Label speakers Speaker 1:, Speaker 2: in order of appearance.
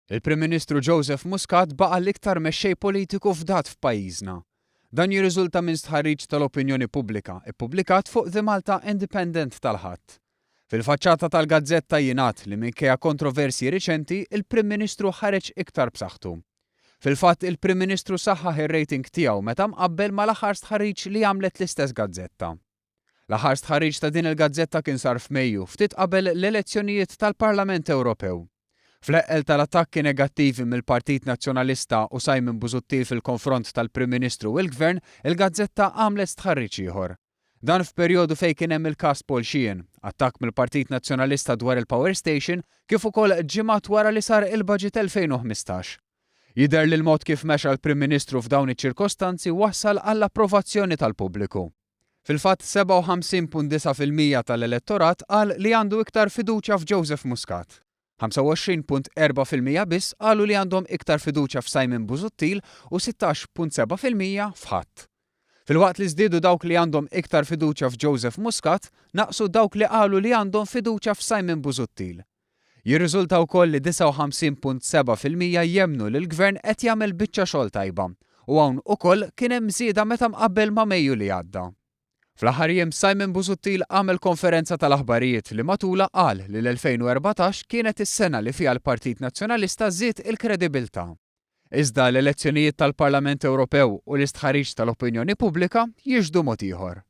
Speaker 1: Il-Prim Ministru Joseph Muscat baqa' l-iktar mexxej politiku fdat f'pajjiżna. Dan jirriżulta minn stħarriġ tal-opinjoni pubblika ppubblikat fuq The Malta Independent tal-Ħadd. Fil-faċċata tal-gazzetta jingħad li minkejja kontroversji riċenti, il-Prim Ministru ħareġ iktar b'saħħtu. Fil-fatt, il-Prim Ministru saħħaħ ir-rating tiegħu meta mqabbel mal-aħħar stħarriġ li għamlet l-istess gazzetta. L-aħħar stħarriġ ta' din il-gazzetta kien sar f'Mejju, ftit qabel l-elezzjonijiet tal-Parlament Ewropew. Fl-eqqel tal-attakki negattivi mill-Partit Nazzjonalista u Simon Busuttil fil-konfront tal-Prim Ministru u l-Gvern, il-gazzetta għamlet stħarriġ ieħor. Dan f'perjodu fejn kien hemm il-każ Paul Sheehan, attakk mill-Partit Nazzjonalista dwar il-power station, kif ukoll ġimgħat wara li sar il-Budget 2015. Jidher li l-mod kif mexa l-Prim Ministru f'dawn iċ-ċirkostanzi wassal għall-approvazzjoni tal-pubbliku. Fil-fatt 57.9% tal-elettorat qal li għandu iktar fiduċja f'Joseph Muscat. 25.4% biss qalu li għandhom iktar fiduċja f'Simon Busuttil u 16.7% f'ħadd. Filwaqt li żdiedu dawk li għandhom iktar fiduċja f'Joseph Muscat, naqsu dawk li qalu li għandhom fiduċja f'Simon Busuttil. Jirriżulta wkoll li 59.7% jemmnu li l-Gvern qed jagħmel biċċa xogħol tajba u hawn ukoll kien hemm żieda meta mqabbel ma' Mejju li għadda. Fl-aħħar jiem Simon Busuttil għamel konferenza tal-aħbarijiet li matulha qal li l-2014 kienet is-sena li fiha l-Partit Nazzjonalista żied il-kredibilità. Iżda l-elezzjonijiet tal-Parlament Ewropew u l-istħarriġ tal-opinjoni pubblika jixhdu mod ieħor.